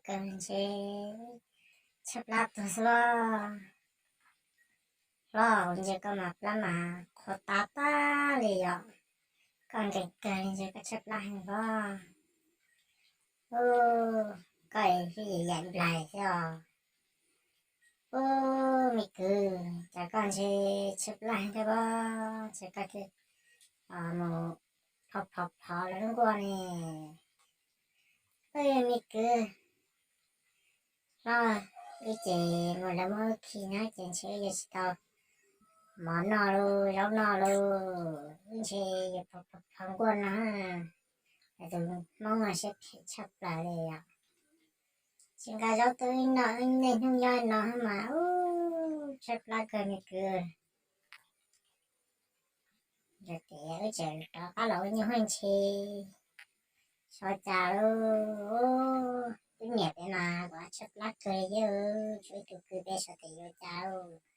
kawg ntshe tshaib plab tuag xwb. Hlob, ntshe koj mas plab mas qhuav tag tag li yom. Koj nkees kawg li, ntshe koj tshaib plab heev hlob. Ub, koj ib yam nplaig xwb os. Ub, me kwv, cas koj ntshe tshaib plab heev thiab pob, ntshe koj thiaj mus phov phov phov lawv lub nkuaj ne. Ub, me kwv, hlob, wb ces mus lawv muab wb khi na ces ntshe wb yuav tsis tau mov noj lauj, zaub noj lauj, wb ntshe yuav phov phov phov nkuaj no. Tus Hmoob no siab phem tshaj plaws li yom. Tsis nqa zaub tuaj wb noj, wb niaj hnub nyob no mas ub, tshaib plab kawg me kwv. Yog tias wb tseem rov qab los ua nyuj hwj ntshe xyov cas lauj. Wb niam peb mas kuv tshaib plab kawg li, tshuav ib tug kwv peb xyov tias yuav cas lauj.